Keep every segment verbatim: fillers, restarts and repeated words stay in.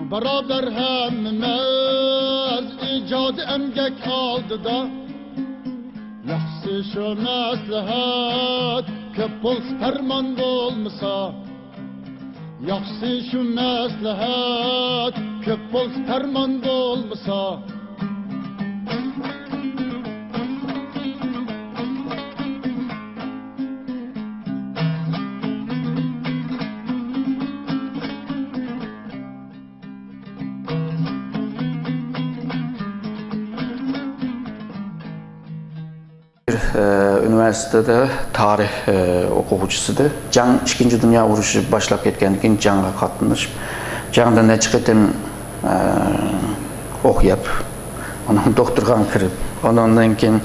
باراۋەر ھەممىمىز ئىجادىي ئەمگەك ئالدىدا. ياخشىسى شۇ مەسلىھەت، كۆپ بولسا پەرمان بولمىسا. ياخشىسى شۇ مەسلىھەت، كۆپ بولسا پەرمان بولمىسا. ئۇنىۋېرسىتېتتا تارىخ ئوقۇغۇچىسىدى. جەڭ، ئىككىنچى دۇنيا ئۇرۇشى باشلاپ كەتكەندىن كېيىن جەڭگە قاتنىشىپ، جەڭدە نەچچە قېتىم ئوق يەپ، ئۇنىڭ دوختۇرخانىغا كىرىپ، ئۇنىڭدىن كېيىن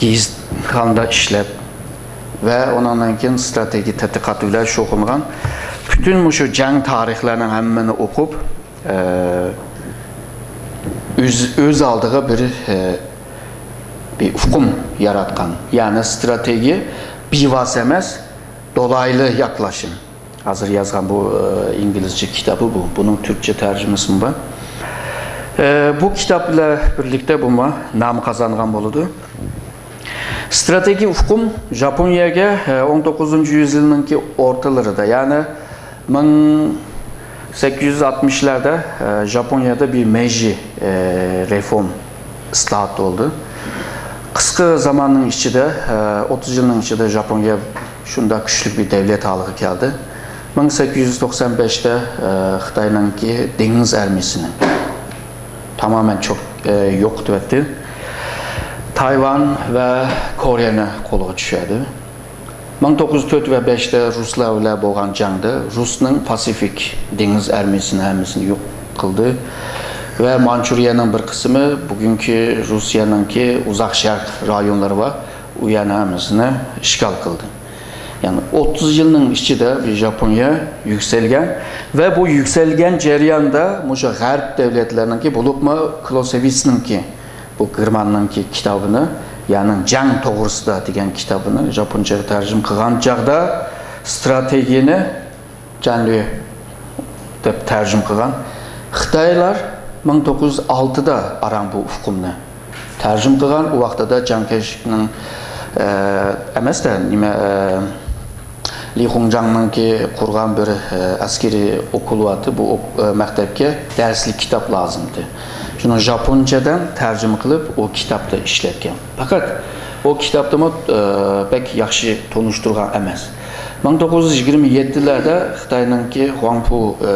گېزىتخانىدا ئىشلەپ ۋە ئۇنىڭدىن كېيىن ئىستراتېگىيە تەتقىقاتى بىلەن شۇغۇللانغان. پۈتۈن مۇشۇ جەڭ تارىخلارنىڭ ھەممىنى ئوقۇپ، ئۆز، ئۆز ئالدىغا بىر، بىر ئۇقۇم ياراتقان. يەنى ئىستراتېگىيە بىۋاسىتە ئەمەس، دولايلىق ياقلىشىم. ھازىر يازغان بۇ ئىنگلىزچە كىتابى بۇ. بۇنىڭ تۈركچە تەرجىمىسىمۇ بار. بۇ كىتاب بىلەن بىرلىكتە بۇمۇ نام قازانغان بولىدۇ. ئىستراتېگىيە ئۇقۇم ژاپونىيەگە ئون توققۇزىنچى يۈزيىلنىڭكى ئورتىلىرىدا، يەنى مىڭ سەككىز يۈز ئاتمىشلاردا ژاپونىيەدە بىر مېيجى رېفورم، ئىسلاھات بولدى. قىسقا زاماننىڭ ئىچىدە، ئوتتۇز يىلنىڭ ئىچىدە ژاپونىيە شۇنداق كۈچلۈك بىر دەۋلەت ھالىغا كەلدى. مىڭ سەككىز يۈز توقسان بەشتە خىتاينىڭكى دېڭىز ئارمىيىسىنى تامامەن چوك-، يوقىتىۋەتتى. تايۋان ۋە كورېيەنى قولغا چۈشۈردى. مىڭ توققۇز يۈز تۆت ۋە بەشتە رۇسلار بىلەن بولغان جەڭدە رۇسنىڭ پاسىفىك دېڭىز ئارمىيىسىنى ھەممىسىنى يوق قىلدى ۋە مانچۇرىيەنىڭ بىر قىسمى، بۈگۈنكى رۇسىيەنىڭكى ئۇزاق شەرق رايونلىرى بار، ئۇ يەرنى ھەممىسىنى ئىشغال قىلدى. يەنى ئوتتۇز يىلنىڭ ئىچىدە بىر ژاپونىيە يۈكسەلگەن ۋە بۇ يۈكسەلگەن جەرياندا مۇشۇ غەرب دۆلەتلىرىنىڭكى، بولۇپمۇ كلوسېۋىسنىڭكى، بۇ گېرماننىڭكى كىتابىنى، يەنى جەڭ توغرىسىدا دېگەن كىتابىنى ژاپونچىغا تەرجىمە قىلغان چاغدا، ئىستراتېگىيىنى جەنلۈ دەپ تەرجىمە قىلغان. خىتايلار مىڭ توققۇز يۈز ئالتىدا ئاران بۇ ئۇقۇمنى تەرجىمە قىلغان. ئۇ ۋاقتىدا جاڭ كەيشىنىڭ، ئە، ئەمەس-دە، نېمە، ئە، لى خۇڭجاڭنىڭكى قۇرغان بىر، ئە، ئەسكىرىي ئوكۇل بارتى. بۇ ئوك-، ئە، مەكتەپكە دەرسلىك كىتاب لازىمتى. شۇنى ژاپونچەدىن تەرجىمە قىلىپ، ئۇ كىتابتا ئىشلەتكەن. پەقەت ئۇ كىتابتىمۇ، ئە، بەك ياخشى تونۇشتۇرغان ئەمەس. مىڭ توققۇز يۈز يىگىرمە يەتتىلەردە خىتاينىڭكى خۇاڭپۇ، ئە،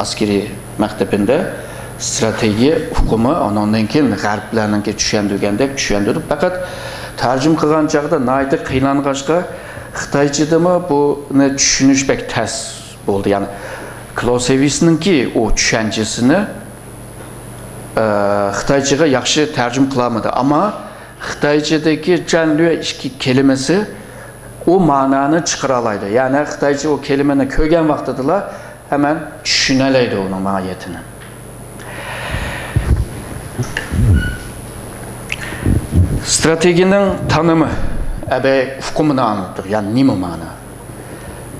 ئەسكىرىي مەكتىپىندە ئىستراتېگىيە ئۇقۇمى، ئانىڭدىن كېيىن غەربلەرنىڭكى چۈشەندۈرگەندەك چۈشەندۈرۈپ، پەقەت تەرجىمە قىلغان چاغدا ناھايىتى قىينالغاچقا، خىتايچىدىمۇ بۇنى چۈشىنىش بەك تەس بولدى. يەنى كلوسېۋىسنىڭكى ئۇ چۈشەنچىسىنى، ئە، خىتايچىغا ياخشى تەرجىمە قىلالمىدى. ئەمما خىتايچىدىكى جەنلۈ ئىككى كەلىمىسى ئۇ مەنانى چىقىرالايدۇ. يەنى خىتايچە ئۇ كەلىمىنى كۆرگەن ۋاقتىدىلا ھەمەن چۈشىنەلەيدۇ ئۇنىڭ ماھىيىتىنى. ئىستراتېگىيىنىڭ تانىمى، ئەبەي ئۇقۇمىنى ئاڭلىتىدۇ. يەنى نېمە مانا؟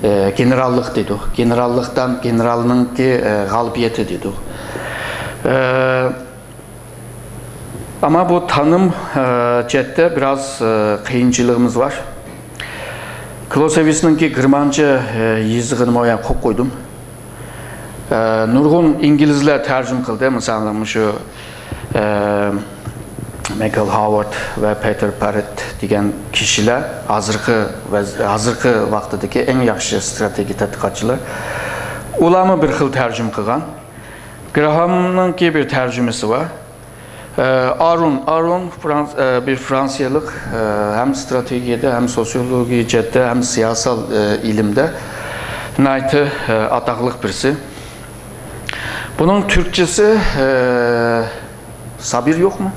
ئە، گېنېراللىق دېدۇق. گېنېراللىقتىن گېنېرالنىڭكى، ئە، غالىبىيىتى دېدۇق. ئە، ئەمما بۇ تانىم، ئە، جەھەتتە بىراز، ئە، قىيىنچىلىقىمىز بار. كلوسېۋىسنىڭكى گېرمانچە، ئە، يېزىقىنى مۇئەييەن قويۇپ قويدۇم. ئە، نۇرغۇن ئىنگلىزلەر تەرجىمە قىلدى. مىسالەن، مۇشۇ، ئە، مايكل ھاۋارد ۋە پېتېر پارېت دېگەن كىشىلەر ھازىرقى ۋەز-، ھازىرقى ۋاقتىدىكى ئەڭ ياخشى ئىستراتېگىيە تەتقىقاتچىلار. ئۇلارمۇ بىر خىل تەرجىمە قىلغان. گراھامنىڭكى بىر تەرجىمىسى بار. ئە، ئارون، ئارون فرانس-، ئە، بىر فرانسىيەلىك، ئە، ھەم ئىستراتېگىيەدە، ھەم سوسىيولوگىيە جەھەتتە، ھەم سىياسەت، ئە، ئىلىمدە ناھايىتى، ئە، ئاتاقلىق بىرسى. بۇنىڭ تۈركچىسى، ئە، سابىر يوقمۇ؟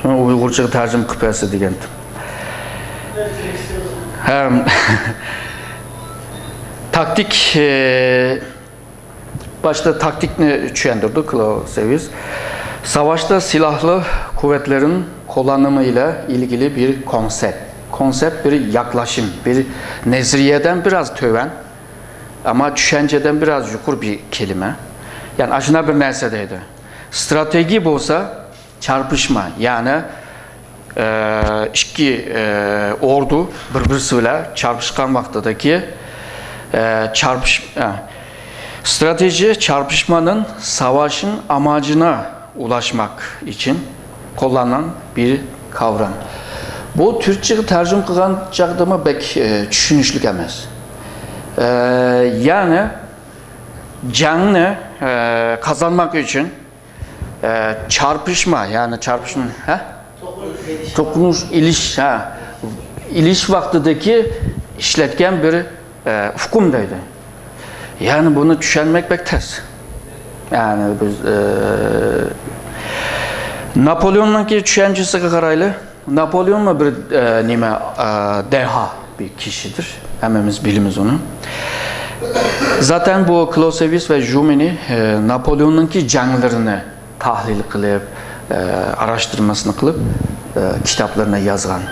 شۇنى ئۇيغۇرچىغا تەرجىمە قىلىپ بەرسە دېگەنتىم. ھەم تاكتىك، ئە، باشتا تاكتىكنى چۈشەندۈردى كلوسېۋىس. ساۋاشتا سىلاھلىق قۇۋۋەتلەرنىڭ قوللىنىمى ئىلە ئىلگىلى بىر كونسېپت. كونسېپت بىر ياقلىشىم، بىر نەزەرىيەدىن بىراز تۆۋەن. ئەمما چۈشەنچىدىن بىراز يۇقىرى بىر كەلىمە. يەنى ئاشۇنداق بىر نەرسە دەيدۇ. ستراتېگىيە بولسا چارپىشما، يەنى، ئە، ئىككى، ئە، ئوردۇ بىر-بىرسى بىلەن چارپىشقان ۋاقتىدىكى، ئە، چارپىش-، ئە، ستراتېگىيە چارپىشمانىڭ ساۋاشنىڭ ئاماجىنا ئۇلاشماق ئۈچۈن قوللانغان بىر قاۋرام. بۇ تۈركچىگە تەرجىمە قىلغان چاغدىمۇ بەك، ئە، چۈشىنىشلىك ئەمەس. ئە، يەنى جەڭنى، ئە، قازانماق ئۈچۈن، ئە، چارپىشما، يەنى چارپىشما، ھە؟ توقۇنۇش ئېلىش، ھە. ئېلىش ۋاقتىدىكى ئىشلەتكەن بىر، ئە، ئۇقۇم دەيدۇ. يەنى بۇنى چۈشەنمەك بەك تەس. يەنى بىز، ئە، ناپولېئوننىڭكى چۈشەنچىسىگە قارايلى. ناپولېئونمۇ بىر، ئە، نېمە، ئە، دەھا بىر كىشىدۇر. ھەممىمىز بىلىمىز ئۇنى. زاتەن بۇ كلوسېۋىس ۋە ژۇمىنى، ئە، ناپولېئوننىڭكى جەڭلىرىنى تەھلىل قىلىپ، ئە، ئاراشتۇرمىسىنى قىلىپ، ئە، كىتابلىرىنى يازغان.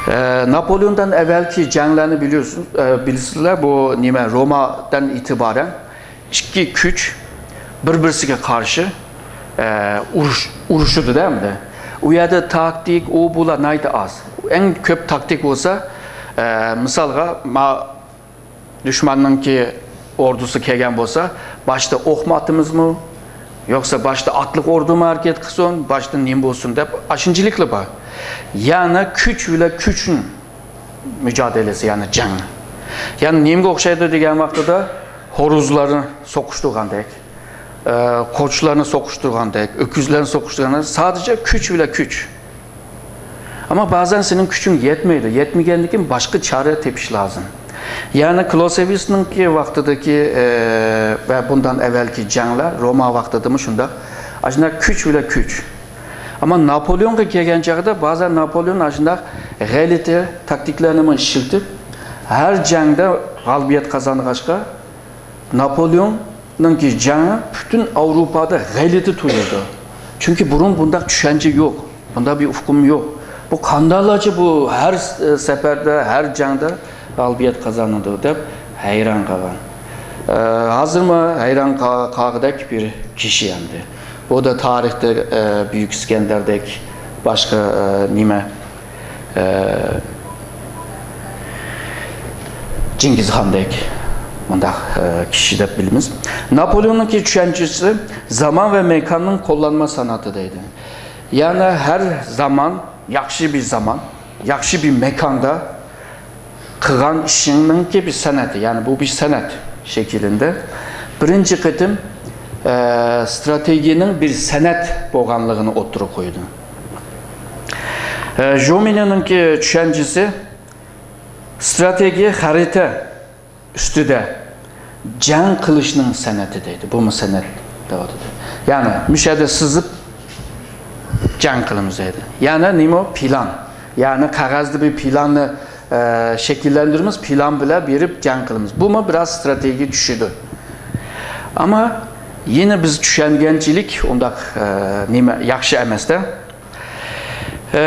ئە، ناپولېئوندىن ئەۋۋەلكى جەڭلەرنى بىلىسىز-، ئە، بىلىسىزلەر، بۇ نېمە، رومادىن ئېتىبارەن ئىككى كۈچ بىر-بىرسىگە قارشى، ئە، ئۇرۇش-، ئۇرۇشىدۇ-دە ئەمدى. ئۇ يەردە تاكتىك، ئۇ بۇلار ناھايىتى ئاز. ئەڭ كۆپ تاكتىك بولسا، ئە، مىسالغا، ما-، دۈشمەننىڭكى ئوردۇسى كەلگەن بولسا، باشتا ئوقمۇ ئاتىمىزمۇ؟ يوقسا باشتا ئاتلىق ئوردۇمۇ ھەرىكەت قىلسۇن، باشتا نېمە بولسۇن دەپ، ئاشۇنچىلىكلا بار. يەنى كۈچ بىلەن كۈچنىڭ مۇجادىلىسى، يەنى جەڭ. يەنى نېمىگە ئوخشايدۇ دېگەن ۋاقتىدا، ھورۇزلارنى سوقۇشتۇرغاندەك، ئە، قوچلارنى سوقۇشتۇرغاندەك، ئۆكۈزلەرنى سوقۇشتۇرغاندەك، سادىجە كۈچ بىلەن كۈچ. ئەمما بەزەن سېنىڭ كۈچۈڭ يەتمەيدۇ. يەتمىگەندىن كېيىن باشقا چارە تېپىش لازىم. يەنى كلوسېۋىسنىڭكى ۋاقتىدىكى، ئە، ۋە بۇندىن ئەۋۋەلكى جەڭلەر روما ۋاقتىدىمۇ شۇنداق. ئاشۇنداق كۈچ بىلەن كۈچ. ئەمما ناپولېئونغا كەلگەن چاغدا بەزەن ناپولېئون ئاشۇنداق غەلىتە تاكتىكىلارنىمۇ ئىشلىتىپ، ھەر جەڭدە غالىبىيەت قازانغاچقا، ناپولېئوننىڭكى جەڭى پۈتۈن ئاۋروپادا غەلىتە تۇيۇلىدۇ. چۈنكى بۇرۇن بۇنداق چۈشەنچە يوق، بۇنداق بىر ئۇقۇم يوق. بۇ قانداقلارچە بۇ ھەر س-، سەپەردە، ھەر جەڭدە غالىبىيەت قازانىدۇ دەپ ھەيران قالغان. ئە، ھازىرمۇ ھەيران قا-، قالغۇدەك بىر كىشى ئەمدى. بۇ دا تارىختا، ئە، بۈيۈك ئىسكەندەردەك، باشقا، ئە، نېمە، ئە، جىڭگىزخاندەك مۇنداق، ئە، كىشى دەپ بىلىمىز. ناپولېئوننىڭكى چۈشەنچىسى زامان ۋە مېكاننىڭ قوللانما سانائىتى دەيدۇ. يەنى ھەر زامان، ياخشى بىر زامان، ياخشى بىر مېكاندا قىلغان ئىشىڭنىڭكى بىر سەنئىتى، يەنى بۇ بىر سەنئەت شەكلىندە بىرىنچى قېتىم، ئە، ستراتېگىيەنىڭ بىر سەنئەت بولغانلىقىنى ئوتتۇرىغا قويىدۇ. ئە، ژۇمىنىنىڭكى چۈشەنچىسى ستراتېگىيە خەرىتە ئۈستىدە جەڭ قىلىشنىڭ سەنئىتى دەيدۇ. بۇمۇ سەنئەت دەۋاتىدۇ. يەنى مۇشۇ يەردە سىزىپ جەڭ قىلىمىز دەيدۇ. يەنى نېمە؟ پىلان. يەنى قەغەزدە بىر پىلاننى، ئە، شەكىللەندۈرىمىز، پىلان بىلەن بېرىپ جەڭ قىلىمىز. بۇمۇ بىراز ستراتېگىيەگە چۈشىدۇ. ئەمما يەنە بىز چۈشەنگەنچىلىك ئۇنداق، ئە، نېمە، ياخشى ئەمەس-دە. ئە،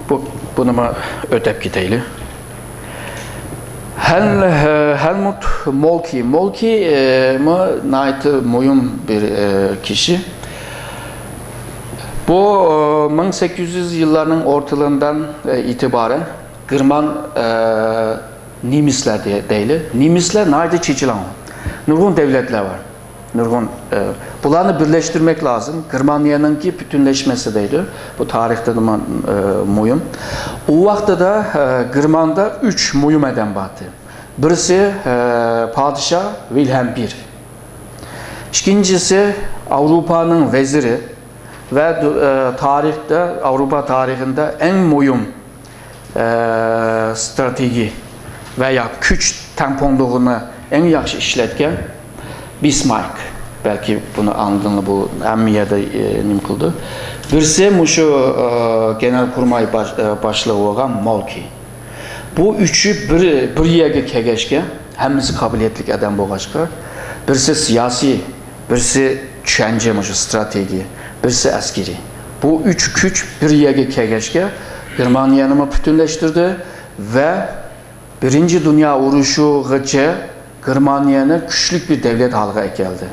بۇ، بۇنىمۇ ئۆتەپ كېتەيلى. ھەل-، ھەلمۇت مولكى. مولكى، ئە، مۇ ناھايىتى مۇھىم بىر، ئە، كىشى. بۇ، ئە، مىڭ سەككىز يۈز يىللارنىڭ ئورتىلىرىدىن، ئە، ئېتىبارەن گېرمان، ئە، نېمىسلەر دە-، دەيلى. نېمىسلەر ناھايىتى چېچىلاڭ. نۇرغۇن دەۋلەتلەر بار. نۇرغۇن، ئە، بۇلارنى بىرلەشتۈرمەك لازىم. گېرمانىيەنىڭكى پۈتۈنلەشمىسى دەيدۇ. بۇ تارىختا نېمە، ئە، مۇھىم. ئۇ ۋاقتىدا، ئە، گېرماندا ئۈچ مۇھىم ئادەم بار ئىدى. بىرسى، ئە، پادىشاھ ۋىلھېلم بىر. ئىككىنچىسى ئاۋروپانىڭ ۋەزىرى ۋە دۇ-، ئە، تارىختا، ئاۋروپا تارىخىدا ئەڭ مۇھىم ئە، ستراتېگىيە ۋە يا كۈچ تەڭپۇڭلۇقىنى ئەڭ ياخشى ئىشلەتكەن بىسمارك. بەلكى بۇنى ئاڭلىدىڭلار، بۇ ھەممە يەردە، ئە، نېمە قىلىدۇ. بىرسى مۇشۇ، ئە، گېنېرال قۇرماي باش-، ئە، باشلىقى بولغان مولكى. بۇ ئۈچى بىر، بىر يەرگە كەلگەچكە، ھەممىسى قابىلىيەتلىك ئادەم بولغاچقا، بىرسى سىياسىي، بىرسى چۈشەنچە، مۇشۇ ستراتېگىيە، بىرسى ئەسكىرىي. بۇ ئۈچ كۈچ بىر يەرگە كەلگەچكە، گېرمانىيەنىمۇ پۈتۈنلەشتۈردى ۋە بىرىنچى دۇنيا ئۇرۇشىغىچە گېرمانىيەنى كۈچلۈك بىر دەۋلەت ھالىغا ئەكەلدى.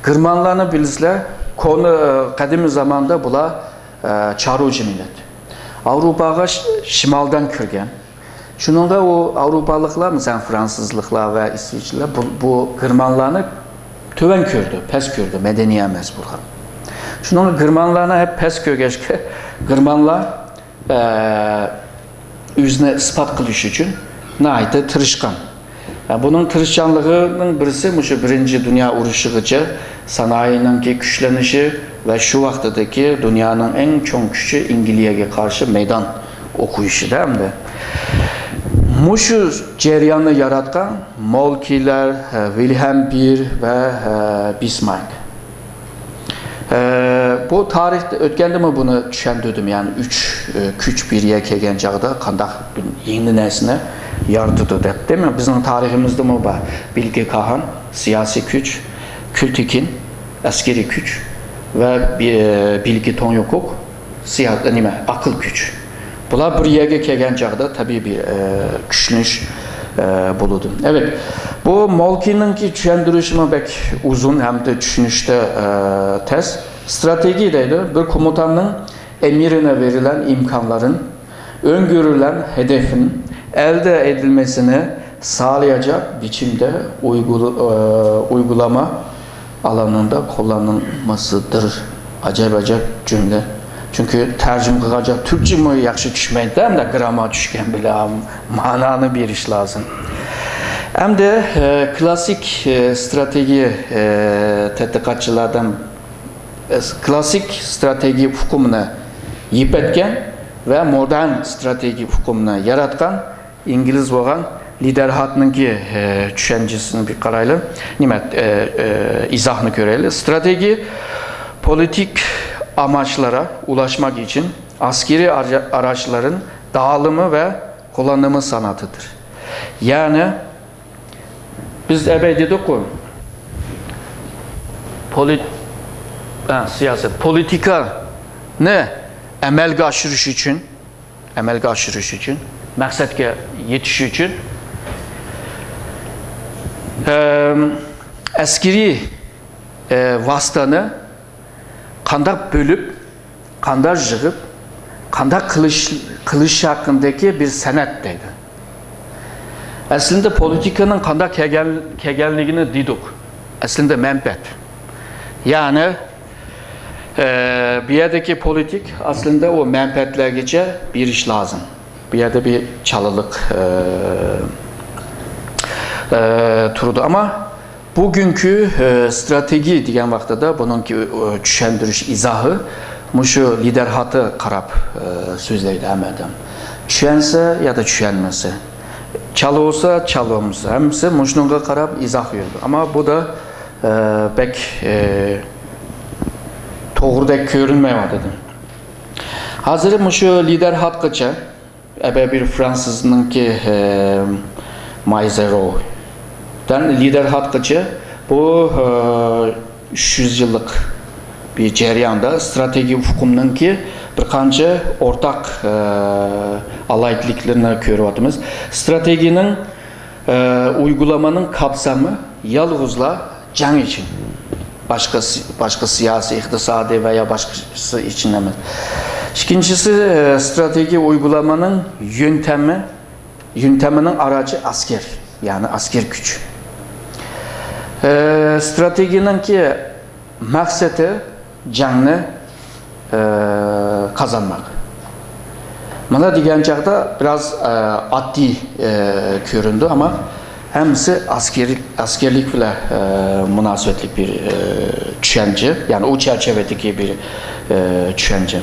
گېرمانلارنى بىلىسىلەر، كونا، قەدىمىي زاماندا بۇلار، ئە، چارۋىچى مىللەت. ئاۋروپاغا ش-، شىمالدىن كىرگەن. شۇنىڭغا ئۇ ئاۋروپالىقلار، مىسالەن، فرانسۇزلۇقلار ۋە ئىسۋېچلەر بۇ، بۇ گېرمانلارنى تۆۋەن كۆردى، پەس كۆردى، مەدەنىي ئەمەس بۇلار. شۇنىڭغا گېرمانلارنى ھەم پەس كۆرگەچكە، گېرمانلار ئە، ئۆزىنى ئىسپات قىلىش ئۈچۈن ناھايىتى تىرىشقان. ئە، بۇنىڭ تىرىشچانلىقىنىڭ بىرسى مۇشۇ بىرىنچى دۇنيا ئۇرۇشىغىچە سانائەتنىڭكى كۈچلىنىشى ۋە شۇ ۋاقتىدىكى دۇنيانىڭ ئەڭ چوڭ كۈچى ئەنگلىيەگە قارشى مەيدان ئوقۇيۇشىدا ھەمدە مۇشۇ جەرياننى ياراتقان مولكىلەر، ئە، ۋىلھەم بىر ۋە، ئە، بىسمارك. ئە، بۇ تارىختا ئۆتكەندىمۇ بۇنى چۈشەندۈردۈم. يەنى ئۈچ، ئە، كۈچ بىر يەرگە كەلگەن چاغدا قانداق بىر يېڭى نەرسىنى يارىتىدۇ دەپ، دەيمەن. بىزنىڭ تارىخىمىزدىمۇ بار. بىلگې كاھان، سىياسىي كۈچ، كۈلتېكىن، ئەسكىرىي كۈچ ۋە بى-، بىلگې تۇڭيۇقۇك، سىيا-، نېمە، ئاقىل كۈچ. بۇلار بىر يەرگە كەلگەن چاغدا تەبىئىي بىر، ئە، كۈچلىنىش، ئە، بولىدۇ. ئەۋەت، بۇ مولكىنىڭكى چۈشەندۈرۈشىمۇ بەك ئۇزۇن ھەمدە چۈشىنىشتە، ئە، تەس. ستراتېگىيە دەيدۇ، بىر كومۇتاننىڭ ئەمرىنى بېرىلەن ئىمكانلارنى، ئۆڭگۈرۈلەن ھەدەپنى ئەلدە ئېدىلمىسىنى سالىياجاق بىچىمدە ئۇيغۇل-، ئە، ئۇيغۇلاما ئالانىندا قوللانمىسىدىر. ئاجايىپ، ئاجايىپ جۈملە. چۈنكى تەرجىمە قىلغانچە تۈركچىمۇ ياخشى چۈشمەيدۇ، ئەمدى گراممار چۈشكەن بىلەن مانانى بېرىش لازىم. ئەمدى، ئە، كلاسسىك، ئە، ستراتېگىيە، ئە، تەتقىقاتچىلاردىن، ئە، كلاسسىك ستراتېگىيە ئۇقۇمىنى يىپ ئەتكەن ۋە مودېرن ستراتېگىيە ئۇقۇمىنى ياراتقان ئىنگلىز بولغان لىدەرھاتنىڭكى، ئە، چۈشەنچىسىنى بىر قارايلى. نېمە، ئە، ئە، ئىزاھنى كۆرەيلى. ستراتېگىيە پولىتىك ئاماچلارغا ئۇلاشماق ئۈچۈن ئەسكىرىي ئارا-، ئاراچلارنىڭ دائىمى ۋە قوللانما سانائىتىدۇر. يەنى بىز ئەبەي دېدۇققۇ، پولىت-، ئە، سىياسەت، پولىتىكانى ئەمەلگە ئاشۇرۇش ئۈچۈن ئەمەلگە ئاشۇرۇش ئۈچۈن، مەقسەتكە يېتىش ئۈچۈن، ئەم، ئەسكىرىي، ئە، ۋاسىتىنى قانداق بۆلۈپ، قانداق يىغىپ، قانداق قىلىش، قىلىش ھەققىدىكى بىر سەنئەت دەيدۇ. ئەسلىدە پولىتىكىنىڭ قانداق كەلگەن، كەلگەنلىكىنى دېدۇق. ئەسلىدە مەنپەئەت. يەنى ئە، بۇ يەردىكى پولىتىك ئەسلىدە ئۇ مەنپەئەتلەرگىچە بېرىش لازىم. بۇ يەردە بىر چالىلىق، ئە، ئە، تۇرىدۇ. ئەمما بۈگۈنكى، ئە، ستراتېگىيە دېگەن ۋاقتىدا بۇنىڭكى، ئە، چۈشەندۈرۈش ئىزاھى مۇشۇ لىدەرھاتقا قاراپ، ئە، سۆزلەيدۇ ھەممە ئادەم. چۈشەنسە يا چۈشەنمىسە، چالىۋالسا، چالىۋالمىسا، ھەممىسى مۇشۇنىڭغا قاراپ ئىزاھ بېرىدۇ. ئەمما بۇ دا ئە، بەك، ئە، توغرىدەك كۆرۈنمەيۋاتىدۇ. ھازىر مۇشۇ لىدەرھاتقىچە، ئەبەبىر فرانسىزنىڭكى، ئە، مايزېرودىن لىدەرھاتقىچە بۇ، ئە، ئۈچ يۈز يىللىق بىر جەرياندا ستراتېگىيە ئۇقۇمنىڭكى بىر قانچە ئورتاق، ئە، ئالاھىدىلىكلىرىنى كۆرۈۋاتىمىز. ستراتېگىيەنىڭ ئە، ئۇيغۇلامىنىڭ قاپسىمى يالغۇزلا جەڭ ئۈچۈن. باشقا سى-، باشقا سىياسىي، ئىقتىسادىي ۋە يا باشقىسى ئۈچۈن ئەمەس. ئىككىنچىسى، ئە، ستراتېگىيە ئۇيغۇلامىنىڭ يۆنتەمى، يۆنتەمىنىڭ ئاراچى ئەسكەر، يەنى ئەسكەر كۈچ. ئە، ستراتېگىيەنىڭكى مەقسىتى جەڭنى، ئە، قازانماق. مانا دېگەن چاغدا بىراز، ئە، ئاددىي، ئە، كۆرۈنىدۇ، ئەمما ھەممىسى ئەسكەرلىك، ئەسكەرلىك بىلەن، ئە، مۇناسىۋەتلىك بىر، ئە، چۈشەنچە، يەنى ئۇ چەرچىۋىدىكى بىر، ئە، چۈشەنچە.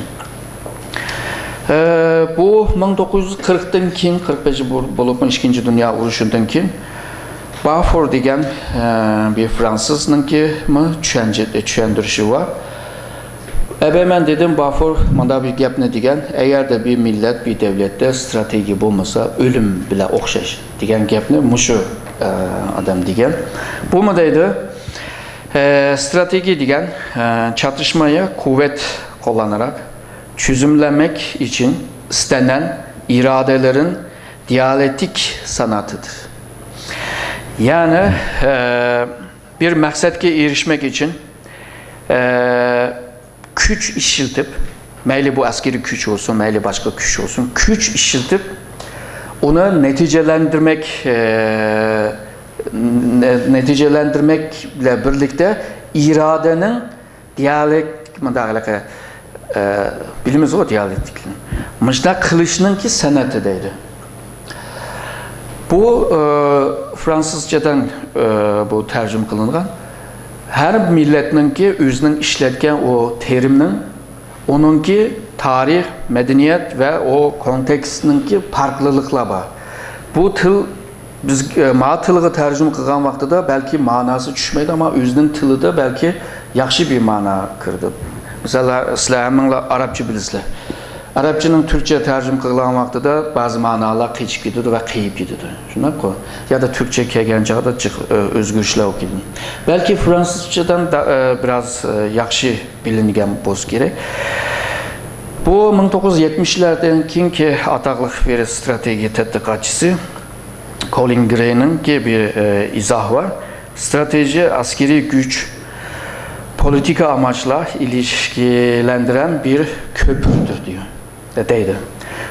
ئە، بۇ مىڭ توققۇز يۈز قىرىقتىن كېيىن، قىرىق بەش بول-، بولۇپمۇ ئىككىنچى دۇنيا ئۇرۇشىدىن كېيىن بافور دېگەن، ئە، بىر فرانسىزنىڭكىمۇ چۈشەنچە، چۈشەندۈرۈشى بار. ئەبەي مەن دېدىم، بافور مۇنداق بىر گەپنى دېگەن، ئەگەردە بىر مىللەت، بىر دەۋلەتتە ستراتېگىيە بولمىسا، ئۆلۈم بىلەن ئوخشاش دېگەن گەپنى مۇشۇ، ئە، ئادەم دېگەن. بۇمۇ دەيدۇ، ئە، ستراتېگىيە دېگەن، ئە، چاتىشمايا قۇۋۋەت قوللاناراق چۆزۈملەنمەك ئۈچۈن ئىستەنگەن ئىرادىلەرنى دىيالېكتىك سانئىتىدۇر. يەنى، ئە، بىر مەقسەتكە ئېرىشمەك ئۈچۈن، ئە، كۈچ ئىشلىتىپ، مەيلى بۇ ئەسكىرىي كۈچ بولسۇن، مەيلى باشقا كۈچ بولسۇن، كۈچ ئىشلىتىپ، ئۇنى نەتىجىلەندۈرمەك، ئە، نە-، نەتىجىلەندۈرمەك بىلەن بىرلىكتە ئىرادىنىڭ دىيالېكتىك، مۇنداق ھېلىقى، ئە، بىلىمىزغۇ دىيالېكتىكنى. مۇشۇنداق قىلىشنىڭكى سەنئىتى دەيدۇ. بۇ، ئە، فرانسۇزچىدىن، ئە، بۇ تەرجىمە قىلىنغان. ھەر مىللەتنىڭكى ئۆزىنىڭ ئىشلەتكەن ئۇ تېرىمنىڭ، ئۇنىڭكى تارىخ، مەدەنىيەت ۋە ئۇ كونتېكستنىڭكى پەرقلىقلار بار. بۇ تىل بىز، ئە، ما تىلغا تەرجىمە قىلغان ۋاقتىدا بەلكى ماناسى چۈشمەيدۇ، ئەمما ئۆزىنىڭ تىلىدا بەلكى ياخشى بىر مانا كىرىدۇ. مىسال، سىلەر ھەممىڭلار ئەرەبچە بىلىسىلەر. ئەرەبچىنىڭ تۈركچە تەرجىمە قىلغان ۋاقتىدا بەزى مانالار قېچىپ كېتىدۇ ۋە قېيىپ كېتىدۇ. شۇنداققۇ؟ يا دا تۈركچە كەلگەن چاغدا جىق، ئۆزگىرىشلەر بولۇپ كېتىدۇ. بەلكى فرانسۇزچىدىن دا، بىراز ياخشى بىلىنگەن بولسا كېرەك. بۇ مىڭ توققۇز يۈز يەتمىشلەردىن كېيىنكى ئاتاقلىق بىر ستراتېگىيە تەتقىقاتچىسى كولىن گرېينىڭكى بىر، ئىزاھى بار. ستراتېگىيە ئەسكىرىي كۈچ، پولىتىكا ئاماچلار ئىلىشكىلەندۈرەن بىر كۆپۈردۇر دېيىدۇ. دەيدۇ.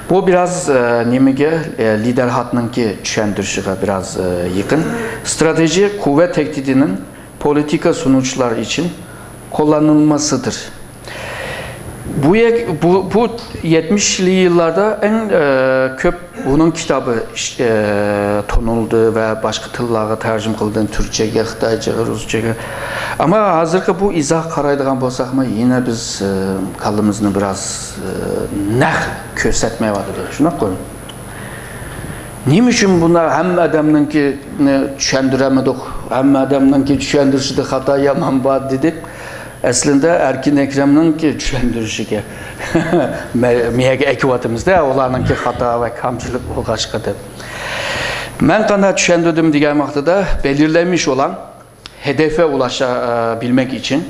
بۇ بىراز، ئە، نېمىگە، ئە، لىدەرھاتنىڭكى چۈشەندۈرۈشىگە بىراز، ئە، يېقىن. ستراتېگىيە قۇۋۋەت تەھدىتىنىڭ پولىتىكا سۇنۇشلار ئۈچۈن قوللانىلمىسىدۇر. بۇ يەك-، بۇ، بۇ يەتمىشلى يىللاردا ئەڭ، ئە، كۆپ ئۇنىڭ كىتابى ئىش-، ئە، تونۇلدى ۋە باشقا تىللارغا تەرجىمە قىلدى. تۈركچىگە، خىتايچىغا، رۇسچىگە. ئەمما ھازىرقى بۇ ئىزاھقا قارايدىغان بولساقمۇ، يەنە بىز، ئە، كاللىمىزنى بىراز، ئە، نەق كۆرسەتمەيۋاتىدۇ. شۇنداققۇ؟ نېمە ئۈچۈن بۇنداق ھەممە ئادەمنىڭكىنى چۈشەندۈرەلمىدۇق؟ ھەممە ئادەمنىڭكى چۈشەندۈرۈشىدە خاتا يامان بار دېدۇق. ئەسلىدە ئەركىن ئەكرەمنىڭكى چۈشەندۈرۈشىگە مە-، مىيەگە ئەكىۋاتىمىزدە، ئۇلارنىڭكى خاتا ۋە كەمچىلىك بولغاچقا دەپ. مەن قانداق چۈشەندۈردۈم دېگەن ۋاقتىدا، بەلگىلەنمىش ئولان ھەدەفكە ئۇلاشا، ئە، بىلمەك ئۈچۈن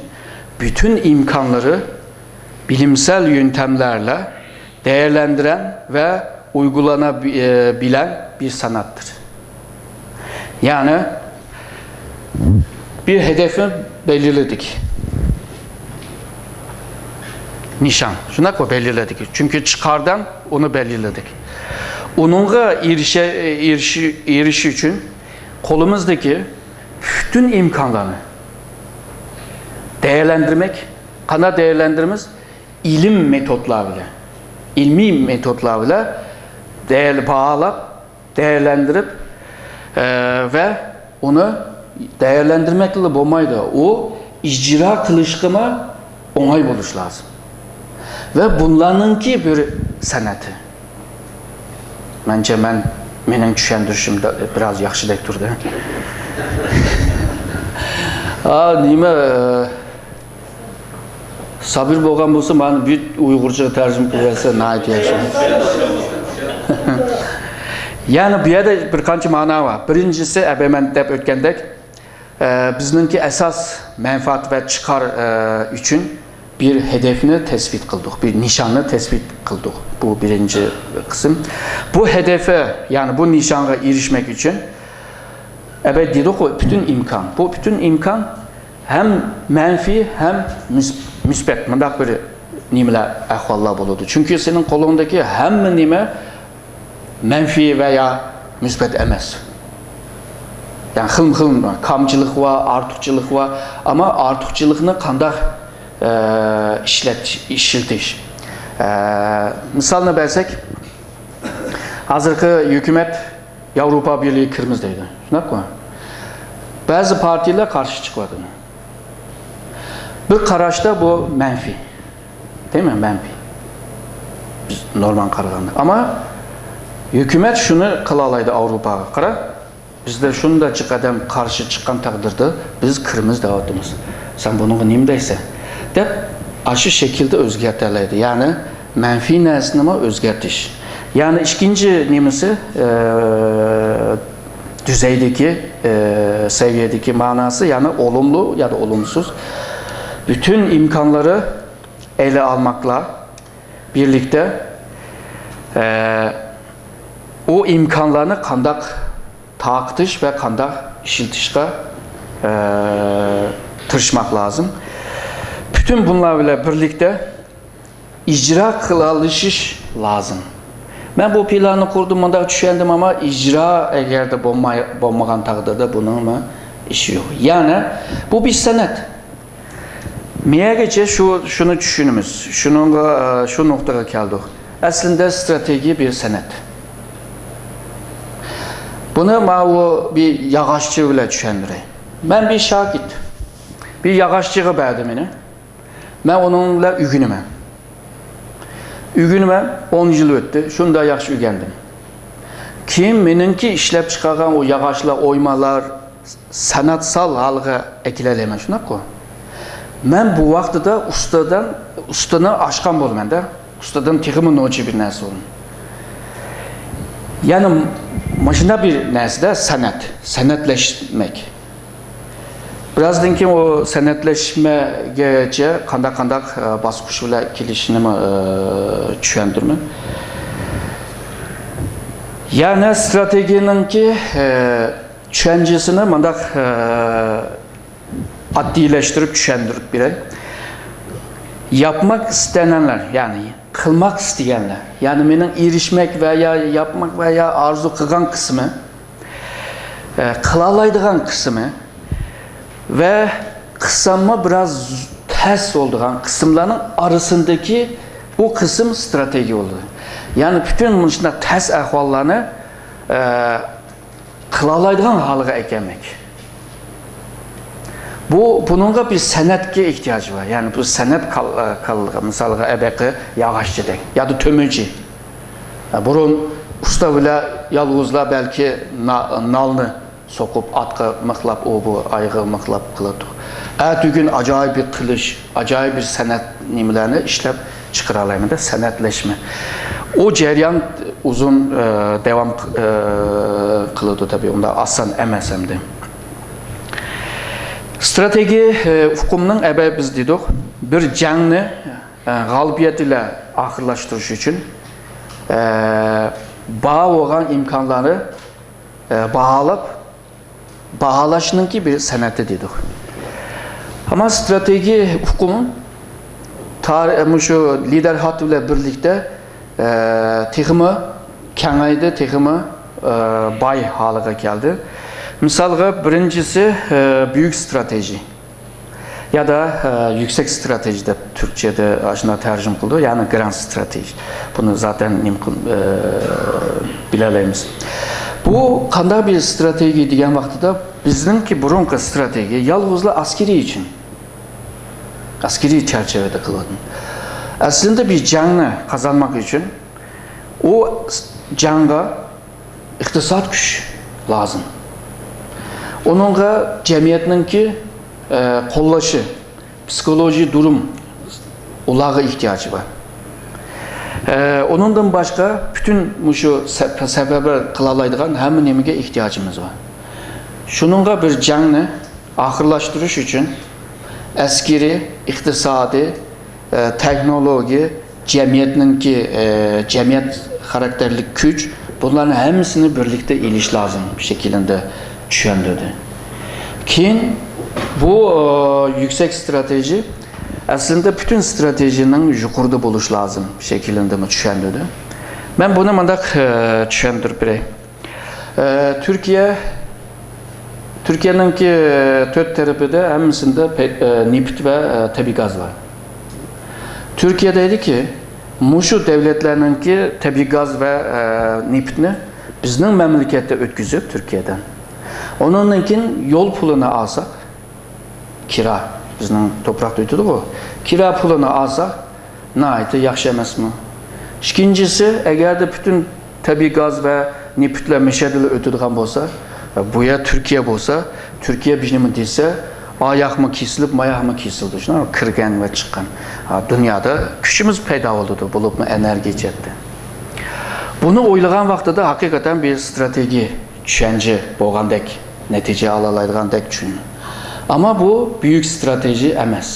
بۈتۈن ئىمكانلىرى بىلىمسەل يۆنتەملەرلە دەيەرلەندۈرەن ۋە ئۇيغۇلانا بى-، ئە، بىلەن بىر سانئەتتۇر. يەنى بىر ھەدەفنى بەلگىلىدۇق. نىشان. شۇنداققۇ؟ بەلگىلىدۇق. چۈنكى چىقاردىن ئۇنى بەلگىلىدۇق. ئۇنىڭغا ئېرىشە-، ئېرىشى-، ئېرىشىش ئۈچۈن قولىمىزدىكى پۈتۈن ئىمكانلارنى دەيەرلەندۈرمەك. قانداق دەيەرلەندۈرىمىز؟ ئىلىم مېتودلار بىلەن، ئىلمىي مېتودلار بىلەن دەيەر-، باھالاپ، دەيەرلەندۈرۈپ، ئە، ۋە ئۇنى دەيەرلەندۈرمەكلا بولمايدۇ. ئۇ ئىجرا قىلىشقىمۇ ئوڭاي بولۇش لازىم. ۋە بۇلارنىڭكى بىر سەنئىتى. مەنچە مەن، مېنىڭ چۈشەندۈرۈشۈم بىراز ياخشىدەك تۇردى. ئا، نېمە، ئە، سابىر بولغان بولسا، مانا بۇ ئۇيغۇرچىغا تەرجىمە قىلىۋەتسە ناھايىتى ياخشى. يەنى بۇ يەردە بىر قانچە مانا بار. بىرىنچىسى، ئەبەمەن دەپ ئۆتكەندەك، ئە، بىزنىڭكى ئاساس مەنپەئەت ۋە چىقار، ئە، ئۈچۈن بىر ھەدەپنى تەسۋىت قىلدۇق، بىر نىشاننى تەسۋىت قىلدۇق. بۇ بىرىنچى قىسىم. بۇ ھەدەپكە، يەنى بۇ نىشانغا ئېرىشمەك ئۈچۈن، ئەبەت دېدۇققۇ، پۈتۈن ئىمكان. بۇ پۈتۈن ئىمكان ھەم مەنپىي، ھەم مۇس-، مۇسبەت، مۇنداق بىر نېمىلەر، ئەھۋاللار بولىدۇ. چۈنكى سېنىڭ قولۇڭدىكى ھەممە نېمە مەنپىي ۋە يا مۇسبەت ئەمەس. يەنى خىلمۇ خىل كامچىلىق بار، ئارتۇقچىلىق بار. ئەمما ئارتۇقچىلىقنى قانداق، ئە، ئىشلەت-، ئىشلىتىش؟ ئە، مىسالنى بەرسەك، ھازىرقى ھۆكۈمەت ياۋروپا بىرلىكىگە كىرىمىز دەيدۇ. شۇنداققۇ؟ بەزى پارتىيىلەر قارشى چىقىۋاتىدۇ. بىر قاراشتا بۇ مەنپىي. دەيمەن، مەنپىي. بىز نورمال قارىغاندا. ئەمما ھۆكۈمەت شۇنى قىلالايدۇ ئاۋروپاغا. قارا، بىزدە شۇنداق جىق ئادەم قارشى چىققان تەقدىردە بىز كىرىمىز دەۋاتىمىز. سەن بۇنىڭغا نېمە دەيسەن؟ دەپ، ئاشۇ شەكىلدە ئۆزگەرتەلەيدۇ. يەنى مەنپىي نەرسىنىمۇ ئۆزگەرتىش. يەنى ئىككىنچى نېمىسى، ئە، دۈزەيدىكى، ئە، سەۋىيەدىكى ماناسى، يەنى ئولۇملۇ يا دا ئولۇمسىز. بۈتۈن ئىمكانلىرى ئەلگە ئالماقلا بىرلىكتە، ئە، بۇ ئىمكانلارنى قانداق تارقىتىش ۋە قانداق ئىشلىتىشقا، ئە، تىرىشماق لازىم. پۈتۈن بۇنلار بىلەن بىرلىكتە ئىجرا قىلالىشىش لازىم. مەن بۇ پىلاننى قۇردۇم، مۇنداق چۈشەندىم، ئەمما ئىجرا ئەگەردە بولماي، بولمىغان تەقدىردە بۇنىڭمۇ ئىشى يوق. يەنى بۇ بىر سەنئەت. مېيەگىچە شۇ، شۇنى چۈشىنىمىز. شۇنىڭغا، ئە، شۇ نۇقتىغا كەلدۇق. ئەسلىندە ستراتېگىيە بىر سەنئەت. بۇنى ماۋۇ بىر ياغاچچى بىلەن چۈشەندۈرەي. مەن بىر شاگىرت. بىر ياغاچچىغا بەردى مېنى. مەن ئۇنىڭ بىلەن ئۆگىنىمەن. ئۆگىنىمەن، ئون يىل ئۆتتى، شۇنداق ياخشى ئۆگەندىم. كېيىن مېنىڭكى ئىشلەپ چىقارغان ئۇ ياغاچلار، ئويمالار، سەنئەتسال ھالغا ئەكېلەلەيمەن، شۇنداققۇ؟ مەن بۇ ۋاقتىدا ئۇستىدىن، ئۇستىنى ئاشقان بولىمەن-دە. ئۇستىدىن تېخىمۇ نوچى بىر نەرسە بولىمەن. يەنى ماشۇنداق بىر نەرسىدە سەنئەت، سەنئەتلەشمەك. بىرازدىن كېيىن ئۇ سەنئەتلەشمىگىچە قانداق-قانداق، ئە، باسقۇچ بىلەن كېلىشىنىمۇ، ئە، چۈشەندۈرىمەن. يەنى ستراتېگىيەنىڭكى، ئە، چۈشەنچىسىنى مۇنداق، ئە، ئاددىيلەشتۈرۈپ چۈشەندۈرۈپ بېرەي. ياپماق ئىستەنەنلەر، يەنى قىلماق ئىستىگەنلەر، يەنى مېنىڭ ئېرىشمەك ۋە يا ياپماق ۋە يا ئارزۇ قىلغان قىسمى، ئە، قىلالايدىغان قىسمى ۋە قىلساممۇ بىراز تەس بولىدىغان قىسىملارنىڭ ئارىسىندىكى بۇ قىسىم ستراتېگىيە بولىدۇ. يەنى پۈتۈن مۇشۇنداق تەس ئەھۋاللارنى، ئە، قىلالايدىغان ھالغا ئەكەلمەك. بۇ، بۇنىڭغا بىر سەنئەتكە ئېھتىياجى بار. يەنى بۇ سەنئەت كال-، كاللىغا، مىسالغا، ئەبەقى ياغاچچىدەك يادا تۆمۈرچى. بۇرۇن ئۇستا بىلەن يالغۇزلا بەلكى نا-، نالنى سوقۇپ، ئاتقا مىخلاپ، ئۇ بۇ ئايغا مىخلاپ قىلاتتۇق. ئەتىگۈن ئاجايىپ بىر قىلىش، ئاجايىپ بىر سەنئەت نېمىلەرنى ئىشلەپ چىقىرالايمەن دەپ سەنئەتلەشمە. ئۇ جەريان ئۇزۇن، ئە، داۋام، ئە، قىلىدۇ، تەبىئىي، ئۇنداق ئاسان ئەمەس ئەمدى. ستراتېگىيە، ئە، ئۇقۇمنىڭ ئەبە بىز دېدۇق، بىر جەڭنى، ئە، غالىبىيەت بىلەن ئاخىرلاشتۇرۇش ئۈچۈن، ئە، بار بولغان ئىمكانلارنى، ئە، باھالاپ، باھالاشنىڭكى بىر سەنئىتى دېدۇق. ئەمما ستراتېگىيە ئۇقۇمى تارىخ، مۇشۇ لىدەر خاتى بىلەن بىرلىكتە، ئە، تېخىمۇ كېڭەيدى، تېخىمۇ، ئە، باي ھالىغا كەلدى. مىسالغا، بىرىنچىسى، ئە، بۈيۈك ستراتېژى يادا، ئە، يۈكسەك ستراتېژى دەپ تۈركچەدە ئاشۇنداق تەرجىمە قىلىدۇ، يەنى گراند ستراتېژى. بۇنى زاتەن نېمە قىل-، ئە، بىلەلەيمىز. بۇ قانداق بىر ستراتېگىيە دېگەن ۋاقتىدا، بىزنىڭكى بۇرۇنقى ستراتېگىيە يالغۇزلا ئەسكىرىي ئۈچۈن، ئەسكىرىي چەرچىۋىدە قىلىۋاتىمەن. ئەسلىدە بىر جەڭنى قازانماق ئۈچۈن ئۇ جەڭگە ئىقتىساد كۈچ لازىم. ئۇنىڭغا جەمئىيەتنىڭكى، ئە، قوللىشى، پسىخولوگىيە دۇرۇم، ئۇلارغا ئېھتىياجى بار. ئە، ئۇنىڭدىن باشقا پۈتۈن مۇشۇ سەپ-، سەپەرۋەر قىلالايدىغان ھەممە نېمىگە ئېھتىياجىمىز بار. شۇنىڭغا بىر جەڭنى ئاخىرلاشتۇرۇش ئۈچۈن ئەسكىرىي، ئىقتىسادىي، ئە، تېخنولوگىيە، جەمئىيەتنىڭكى، ئە، جەمئىيەت خاراكتېرلىك كۈچ، بۇلارنىڭ ھەممىسىنى بىرلىكتە ئېلىش لازىم شەكلىدە چۈشەندۈردى. كېيىن بۇ، ئە، يۈكسەك ستراتېژى ئەسلىدە پۈتۈن ستراتېژىنىڭ يۇقىرىدا بولۇش لازىم شەكلىدىمۇ چۈشەندۈردى. مەن بۇنى مۇنداق، ئە، چۈشەندۈرۈپ بېرەي. ئە، تۈركىيە، تۈركىيەنىڭكى، ئە، تۆت تەرىپىدە ھەممىسىندە پە-، ئە، نېفىت ۋە، ئە، تەبىئىي گاز بار. تۈركىيە دەيدىكى، مۇشۇ دەۋلەتلەرنىڭكى تەبىئىي گاز ۋە، ئە، نېفىتنى بىزنىڭ مەملىكەتتە ئۆتكۈزۈپ، تۈركىيەدىن، ئۇنىڭدىن كېيىن يول پۇلىنى ئالساق، كىرا، بىزنىڭ توپراقتا ئۆتىدىغۇ، كىرا پۇلىنى ئالساق، ناھايىتى ياخشى ئەمەسمۇ؟ ئىككىنچىسى، ئەگەردە پۈتۈن تەبىئىي گاز ۋە نېفىتلەر مەشەدىلا ئۆتىدىغان بولسا، بۇ يەر تۈركىيە بولسا، تۈركىيە بىر نېمە دېسە، ئاياقمۇ كېسىلىپ، ماياقمۇ كېسىلىدۇ. شۇنداق كىرگەن ۋە چىققان. ھا، دۇنيادا كۈچىمىز پەيدا بولىدۇ، بولۇپمۇ ئېنېرگىيە جەھەتتە. بۇنى ئويلىغان ۋاقتىدا ھەقىقەتەن بىر ستراتېگىيە چۈشەنچە بولغاندەك، نەتىجە ئالالايدىغاندەك چۈشىنىمەن. ئەمما بۇ بۈيۈك ستراتېگىيە ئەمەس.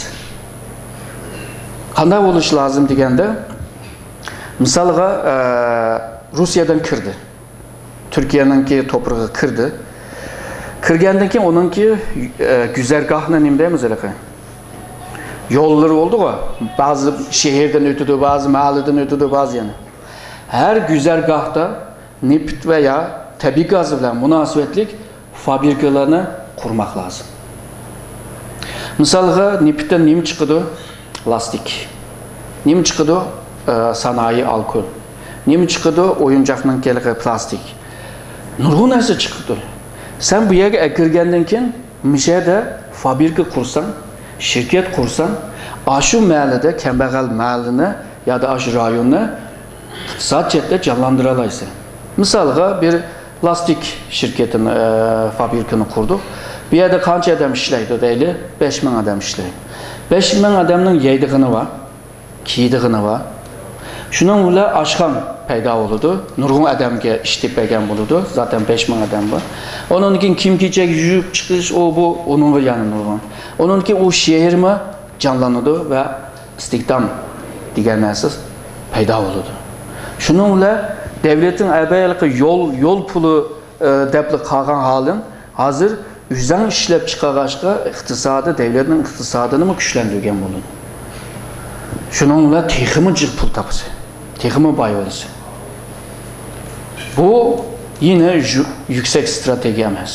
قانداق بولۇشى لازىم دېگەندە، مىسالغا، ئە، روسىيەدىن كىردى. تۈركىيەنىڭكى توپرىقىغا كىردى. كىرگەندىن كېيىن ئۇنىڭكى، ئە، گۈزەرگاھنى نېمە دەيمىز ھېلىقى؟ يوللىرى بولدىغۇ، بەزى شەھەردىن ئۆتىدۇ، بەزى مەھەللىدىن ئۆتىدۇ، بەزى يەنە. ھەر گۈزەرگاھتا نېفىت ۋە يا تەبىئىي گاز بىلەن مۇناسىۋەتلىك فابرىكىلارنى قۇرماق لازىم. مىسالغا، نېفىتتىن نېمە چىقىدۇ؟ لاستىك. نېمە چىقىدۇ؟ ئە، سانائىي ئالكول. نېمە چىقىدۇ؟ ئويۇنچاقنىڭ كېلىقى پلاستىك. نۇرغۇن نەرسە چىقىدۇ. سەن بۇ يەرگە ئەكىرگەندىن كېيىن، مۇشۇ يەردە فابرىكا قۇرساڭ، شىركەت قۇرساڭ، ئاشۇ مەھەللىدە، كەمبەغەل مەھەللىنى يادا ئاشۇ رايوننى ئىقتىساد جەھەتتە جانلاندۇرالايسەن. مىسالغا، بىر لاستىك شىركىتىنى، ئە، فابرىكىنى قۇردۇق. بۇ يەردە قانچە ئادەم ئىشلەيدۇ دەيلى؟ بەش مىڭ ئادەم ئىشلەيدۇ. بەش مىڭ ئادەمنىڭ يەيدىغىنى بار، كىيىدىغىنى بار. شۇنىڭ بىلەن ئاشخانا پەيدا بولىدۇ. نۇرغۇن ئادەمگە ئىش تېپىپ بەرگەن بولىدۇ. زاتەن بەش مىڭ ئادەم بار. ئۇنىڭدىن كېيىن كىيىم-كېچەك يۇيۇپ چىقىش، ئۇ، بۇ، ئۇنىڭغا يەنە نۇرغۇن. ئۇنىڭدىن كېيىن ئۇ شەھەرمۇ جانلىنىدۇ ۋە ئىستىھدام دېگەن نەرسە پەيدا بولىدۇ. شۇنىڭ بىلەن دەۋلەتنىڭ ئەبەيلىقى يول، يول پۇلى، ئە، دەپلا قالغان ھالىڭ، ھازىر ئۆزۈڭ ئىشلەپ چىقارغاچقا، ئىقتىسادى، دەۋلەتنىڭ ئىقتىسادىنىمۇ كۈچلەندۈرگەن بولىدۇ. شۇنىڭ بىلەن تېخىمۇ جىق پۇل تاپىسەن، تېخىمۇ باي بولىسەن. بۇ يەنە يۈ-، يۈكسەك ئىستراتېگىيە ئەمەس.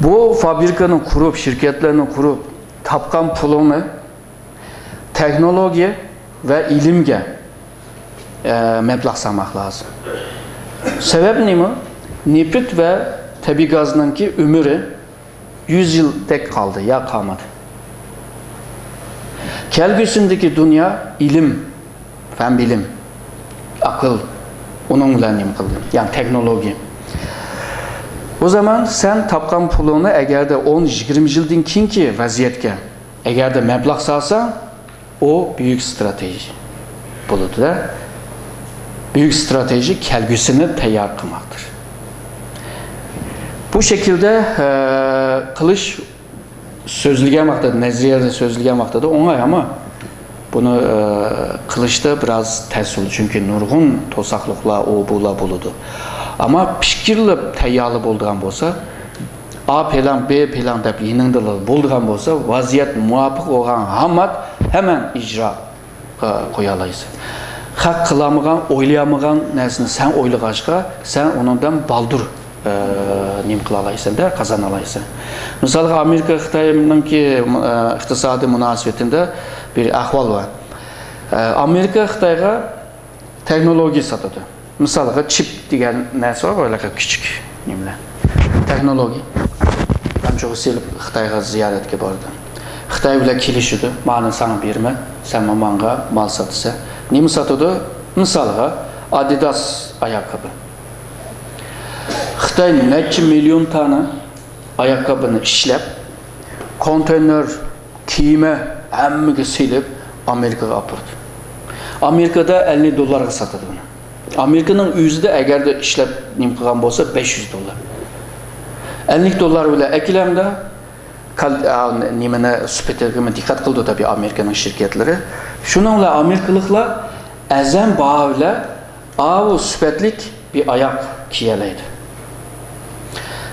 بۇ فابرىكىنى قۇرۇپ، شىركەتلەرنى قۇرۇپ، تاپقان پۇلۇڭنى تېخنولوگىيە ۋە ئىلىمگە، ئە، مەبلەغ سالماق لازىم. سەۋەب نېمە؟ نېفىت ۋە تەبىئىي گازنىڭكى ئۆمرى يۈز يىلدەك قالدى يا قالمىدى. كەلگۈسىدىكى دۇنيا ئىلىم، فەن بىلىم، ئەقىل، ئۇنىڭ بىلەن نېمە قىلدى؟ يەنى تېخنولوگىيە. بۇ زامان سەن تاپقان پۇلۇڭنى ئەگەردە ئون، يىگىرمە يىلدىن كېيىنكى ۋەزىيەتكە ئەگەردە مەبلەغ سالساڭ، ئۇ بۈيۈك ئىستراتېژى بولىدۇ-دە. بۈيۈك ئىستراتېژى كەلگۈسىنى تەييار قىلماقتۇر. بۇ شەكىلدە، ئە، قىلىش سۆزلىگەن ۋاقتىدا، نەزەرىيەدە سۆزلىگەن ۋاقتىدا ئوڭاي، ئەمما بۇنى، ئە، قىلىشتا بىراز تەس بولىدۇ. چۈنكى نۇرغۇن توساقلىقلار، ئۇ، بۇلار بولىدۇ. ئەمما پىكىرلەپ تەييارلىق بولىدىغان بولسا، ئا پىلان، بې پىلان دەپ يېنىڭدىلا بولىدىغان بولسا، ۋەزىيەت مۇۋاپىق بولغان ھامات ھەمەن ئىجرا، ئە، قويالايسەن. خەق قىلالمىغان، ئويلىيالمىغان نەرسىنى سەن ئويلىغاچقا، سەن ئۇنىڭدىن بالدۇر، ئە، نېمە قىلالايسەن-دە، قازانالايسەن. مىسالغا، ئامېرىكا خىتاينىڭكى، ئە، ئىقتىسادىي مۇناسىۋىتىدە بىر ئەھۋال بار. ئە، ئامېرىكا خىتايغا تېخنولوگىيە ساتىدۇ. مىسالغا، چىپ دېگەن نەرسە بار، بولىدۇ كىچىك نېمىلەر. تېخنولوگىيە. قانچىغا سېلىپ خىتايغا زىيارەتكە بارىدۇ. خىتاي بىلەن كېلىشىدۇ. مانا ساڭا بېرىمەن، سەن ماڭا مال ساتىسەن. نېمە ساتىدۇ؟ مىسالغا، ئادىداس ئاياققاپى. خىتاي نەچچە مىليون دانە ئاياققاپىنى ئىشلەپ، كونتېينېر، كېمە، ھەممىگە سېلىپ، ئامېرىكىغا ئاپىرىدۇ. ئامېرىكىدا ئەللىك دوللارغا ساتىدۇ بۇنى. ئامېرىكىنىڭ ئۆزىدە ئەگەردە ئىشلەپ نېمە قىلغان بولسا، بەش يۈز دوللار. ئەللىك دوللار بىلەن ئەكېلەمدە، كال-، ئا، نېمىنى، سۈپىتىگىمۇ دىققەت قىلىدۇ تەبىئىي ئامېرىكىنىڭ شىركەتلىرى. شۇنىڭ بىلەن ئامېرىكىلىقلار ئەرزان باھا بىلەن ئاۋۇ سۈپەتلىك بىر ئاياق كىيەلەيدۇ.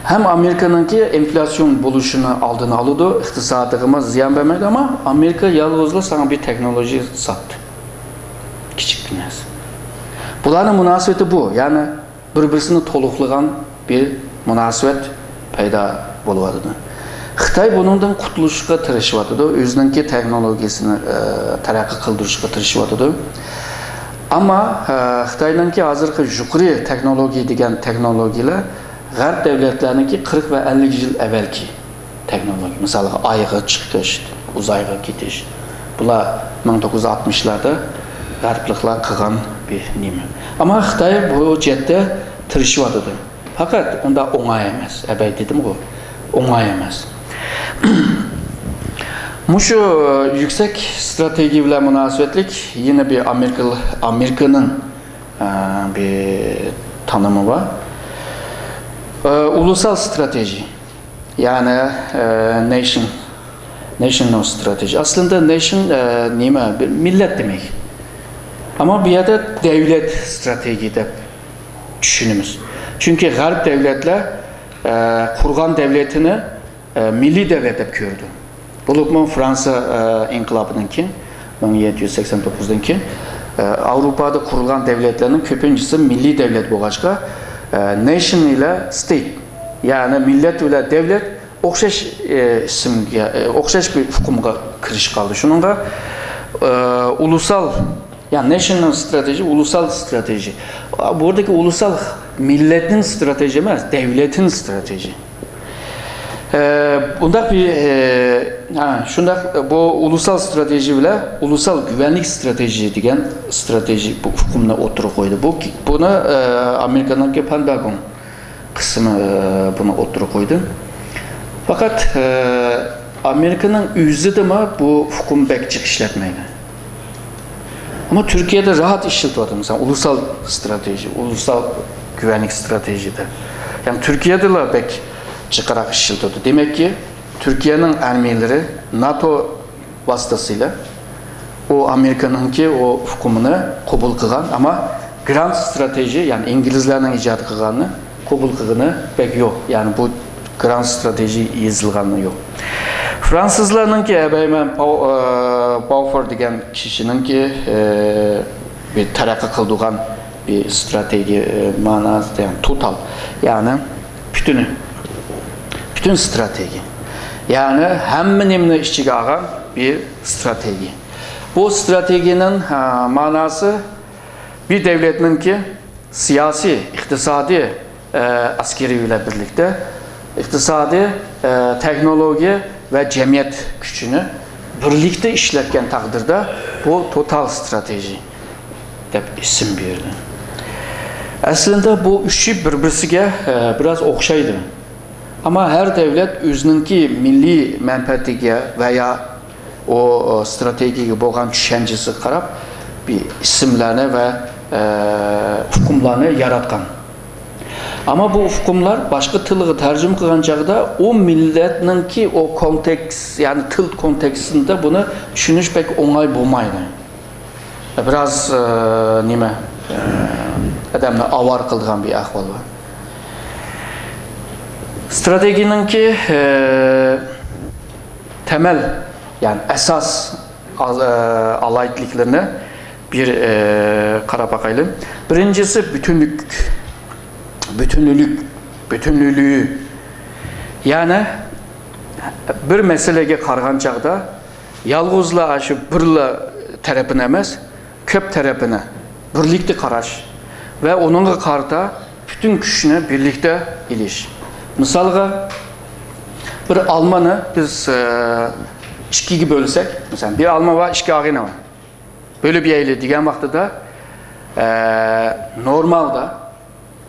ھەم ئامېرىكىنىڭكى ئىنفلياتسىيون بولۇشىنى ئالدىنى ئالىدۇ، ئىقتىسادىغىمۇ زىيان بەرمەيدۇ، ئەمما ئامېرىكا يالغۇزلا ساڭا بىر تېخنولوگىيە ساتتى. كىچىك بىر نەرسە. بۇلارنىڭ مۇناسىۋىتى بۇ، يەنى بىر-بىرسىنى تولۇقلىغان بىر مۇناسىۋەت پەيدا بولۇۋاتىدۇ. خىتاي بۇنىڭدىن قۇتۇلۇشقا تىرىشىۋاتىدۇ، ئۆزىنىڭكى تېخنولوگىيىسىنى، ئە، تەرەققىي قىلدۇرۇشقا تىرىشىۋاتىدۇ. ئەمما، ئە، خىتاينىڭكى ھازىرقى يۇقىرى تېخنولوگىيە دېگەن تېخنولوگىيەلەر غەرب دۆلەتلەرنىڭكى قىرىق ۋە ئەللىك يىل ئەۋۋەلكى تېخنولوگىيە. مىسالغا، ئايغا چىقىش، ئۇزايغا كېتىش. بۇلار مىڭ توققۇز يۈز ئاتمىشلاردا غەربلىكلەر قىلغان بىر نېمە. ئەمما خىتاي بۇ جەھەتتە تىرىشىۋاتىدۇ. پەقەت ئۇنداق ئوڭاي ئەمەس. ئەبەي دېدىمغۇ، ئوڭاي ئەمەس. مۇشۇ يۈكسەك ئىستراتېگىيە بىلەن مۇناسىۋەتلىك يەنە بىر ئامېرىكا، ئامېرىكىنىڭ، ئە، بىر تانىمى بار. ئە، ئۇلۇسال ئىستراتېگىيە. يەنى، ئە، نېشن، نېشنال ئىستراتېگىيە. ئەسلىندە نېشن، ئە، نېمە؟ بىر مىللەت دېمەك. ئەمما بۇ يەردە دەۋلەت ئىستراتېگىيە دەپ چۈشىنىمىز. چۈنكى غەرب دەۋلەتلەر، ئە، قۇرغان دەۋلىتىنى، ئە، مىللىي دەۋلەت دەپ كۆرىدۇ. بولۇپمۇ فرانسىيە، ئە، ئىنقىلابىدىن كېيىن، مىڭ يەتتە يۈز سەكسەن توققۇزدىن كېيىن، ئە، ئاۋروپادا قۇرۇلغان دەۋلەتلەرنىڭ كۆپىنچىسى مىللىي دەۋلەت بولغاچقا، ئە، نېشن ئىلە ستېيت، يەنى مىللەت بىلەن دەۋلەت ئوخشاش، ئە، ئىسىمگە، ئە، ئوخشاش بىر ئۇقۇمغا كىرىشىپ قالدى. شۇنىڭغا، ئە، ئۇلۇسال، يا نېشنال ستراتېژى، ئۇلۇسال ستراتېژى. بۇ يەردىكى ئۇلۇسال مىللەتنىڭ ستراتېژى ئەمەس، دەۋلەتنىڭ ستراتېژى. ئە، بۇنداق بىر، ئە، ھە، شۇنداق، بۇ ئۇلۇسال ستراتېژى بىلەن ئۇلۇسال گۈۋەنلىك ستراتېژى دېگەن ستراتېژى بۇ ئۇقۇمنى ئوتتۇرىغا قويدى. بۇ، بۇنى، ئە، ئامېرىكانىڭكى پېنتاگون قىسمى، ئە، بۇنى ئوتتۇرىغا قويدى. پەقەت، ئە، ئامېرىكىنىڭ ئۆزىدىمۇ بۇ ئۇقۇم بەك جىق ئىشلەتمەيدۇ. ئەمما تۈركىيەدە راھەت ئىشلىتىۋاتىدۇ. مىسال، ئۇلۇسال ستراتېژى، ئۇلۇسال گۈۋەنلىك ستراتېژىيىدە. يەنى تۈركىيەدىلا بەك جىقراق ئىشلىتىۋاتىدۇ. دېمەككى، تۈركىيەنىڭ ئارمىيەلىرى ناتو ۋاسىتىسى بىلەن ئۇ ئامېرىكىنىڭكى ئۇ ئۇقۇمىنى قوبۇل قىلغان، ئەمما گراند ستراتېژى، يەنى ئىنگلىزلارنىڭ ئىجاد قىلغاننى قوبۇل قىلغىنى بەك يوق. يەنى بۇ گراند ستراتېژى يېزىلغانى يوق. فرانسىزلارنىڭكى، ئەبەيمەن باۋ-، ئە، باۋفور دېگەن كىشىنىڭكى، ئە، بىر تەرەققىي قىلدۇرغان بىر ستراتېگىيە، ئە، مەناسى، يەنى توتال، يەنى پۈتۈنى، پۈتۈن ستراتېگىيە. يەنى ھەممە نېمىنى ئىچىگە ئالغان بىر ستراتېگىيە. بۇ ستراتېگىيەنىڭ، ئە، مەناسى بىر دەۋلەتنىڭكى سىياسىي، ئىقتىسادىي، ئە، ئەسكىرىي بىلەن بىرلىكتە ئىقتىسادىي، ئە، تېخنولوگىيە ۋە جەمئىيەت كۈچىنى بىرلىكتە ئىشلەتكەن تەقدىردە بۇ توتال ستراتېژى دەپ ئىسىم بېرىلدى. ئەسلىدە بۇ ئۈچى بىر-بىرسىگە، ئە، بىراز ئوخشايدۇ. ئەمما ھەر دەۋلەت ئۆزىنىڭكى مىللىي مەنپەئەتىگە ۋە يا ئۇ، ئۇ ستراتېگىيەگە بولغان چۈشەنچىسىگە قاراپ بىر ئىسىملارنى ۋە، ئە، ئۇقۇملارنى ياراتقان. ئەمما بۇ ئۇقۇملار باشقا تىلغا تەرجىمە قىلغان چاغدا ئۇ مىللەتنىڭكى ئۇ كونتېكس، يەنى تىل كونتېكسىندا بۇنى چۈشىنىش بەك ئوڭاي بولمايدۇ. بىراز، ئە، نېمە، ئە، ئادەمنى ئاۋارە قىلىدىغان بىر ئەھۋال بار. ستراتېگىيەنىڭكى، ئە، تەمەل، يەنى ئاساس ئال-، ئە، ئالاھىدىلىكلىرىنى بىر، ئە، قاراپ باقايلى. بىرىنچىسى پۈتۈنلۈك، پۈتۈنلۈك، پۈتۈنلۈلۈگى. يەنى بىر مەسىلىگە قارىغان چاغدا يالغۇزلا شۇ بىرلا تەرەپنى ئەمەس، كۆپ تەرەپنى بىرلىكتە قاراش ۋە ئۇنىڭغا قارىتا پۈتۈن كۈچنى بىرلىكتە ئېلىش. مىسالغا، بىر ئالمىنى بىز، ئە، ئىككىگە بۆلسەك، مەسىلەن، بىر ئالما بار، ئىككى ئاغىنە بار. بۆلۈپ يەيلى دېگەن ۋاقتىدا، ئە، نورمالدا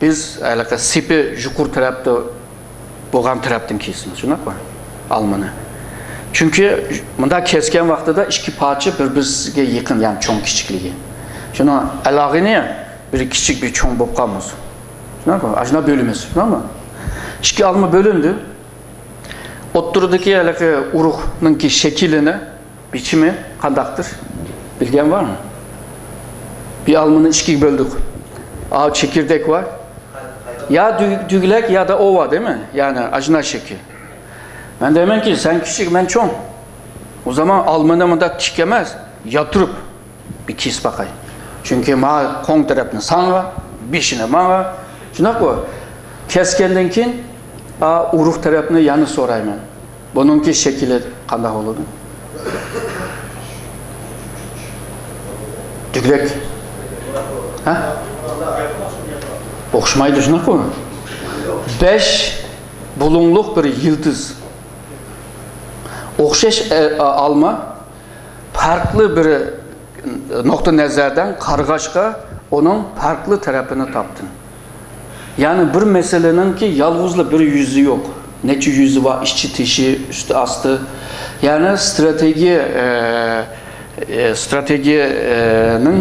بىز ھېلىقى سېپى يۇقىرى تەرەپتە بولغان تەرەپتىن كېسىمىز، شۇنداقمۇ؟ ئالمىنى. چۈنكى مۇنداق كەسكەن ۋاقتىدا ئىككى پارچە بىر-بىرسىگە يېقىن، يەنى چوڭ كىچىكلىكى. شۇنىڭ ئالاغىنى بىر كىچىك، بىر چوڭ بولۇپ قالمىسۇن. شۇنداقمۇ؟ ئاشۇنداق بۆلىمىز، شۇنداقمۇ؟ ئىككى ئالما بۆلۈندى. ئوتتۇرىدىكى ھېلىقى ئۇرۇقنىڭكى شەكلىنى، بىچىمى قانداقتۇر؟ بىلگەن بارمۇ؟ بىر ئالمىنى ئىككىگە بۆلدۇق. ئاۋۇ چېكىردەك بار. يا دۈ-، دۈگلەك يا دا ئوۋا دەيمەن. يەنى ئاشۇنداق شەكىل. مەن دەيمەنكى، سەن كىچىك، مەن چوڭ. ئۇ زامان ئالمىنى مۇنداق تىك ئەمەس، ياتۇرۇپ بىر كېسىپ باقاي. چۈنكى ماڭا قوڭ تەرەپنى ساڭا، بېشىنى ماڭا. شۇنداققۇ؟ كەسكەندىن كېيىن، ئا، ئۇرۇق تەرەپنى يەنە سورايمەن. بۇنىڭكى شەكلى قانداق بولىدۇ؟ دۈگلەك. ھە؟ ئوخشىمايدۇ، شۇنداققۇ؟ بەش بۇلۇڭلۇق بىر يىلتىز. ئوخشاش، ئە، ئە، ئالما پەرقلىق بىر نۇقتىئى نەزەردىن قارىغاچقا، ئۇنىڭ پەرقلىق تەرەپىنى تاپتىم. يەنى بىر مەسىلىنىڭكى يالغۇزلا بىر يۈزى يوق. نەچچە يۈزى بار، ئىچى، تېشى، ئۈستى، ئاستى. يەنى ستراتېگىيە، ئە، ئە، ستراتېگىيەنىڭ،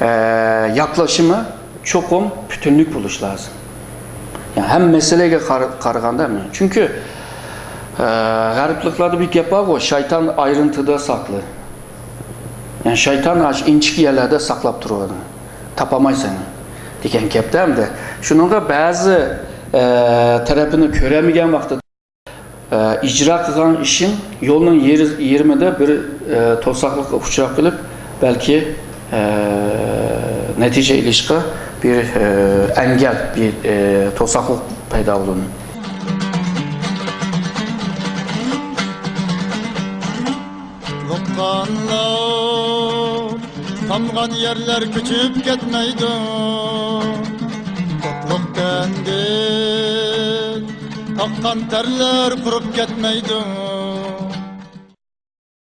ئە، ياقلىشىمۇ چوقۇم پۈتۈنلۈك بولۇش لازىم. يەنى ھەممە مەسىلىگە قار-، قارىغاندا، چۈنكى، ئە، غەربلىكلەردە بىر گەپ بارغۇ، شەيتان ئايرىنتىدا ساقلى. يەنى شەيتان ئاشۇ ئىنچىكە يەرلەردە ساقلاپ تۇرىدۇ. تاپالمايسەن. دېگەن گەپتە ئەمدى. شۇنىڭغا بەزى، ئە، تەرەپىنى كۆرەلمىگەن ۋاقتىدا، ئە، ئىجرا قىلغان ئىشىڭ يولنىڭ يېرى-، يېرىمىدە بىر، ئە، توساقلىققا ئۇچراپ قېلىپ، بەلكى، ئە، نەتىجە ئېلىشقا بىر، ئە، ئەنگەل، بىر، ئە، توساقلىق پەيدا بولىدۇ. قۇتلۇق قانلار تامغان يەرلەر كۆچۈپ كەتمەيدۇ. قۇتلۇق تەندىن ئاققان تەرلەر قۇرۇپ كەتمەيدۇ.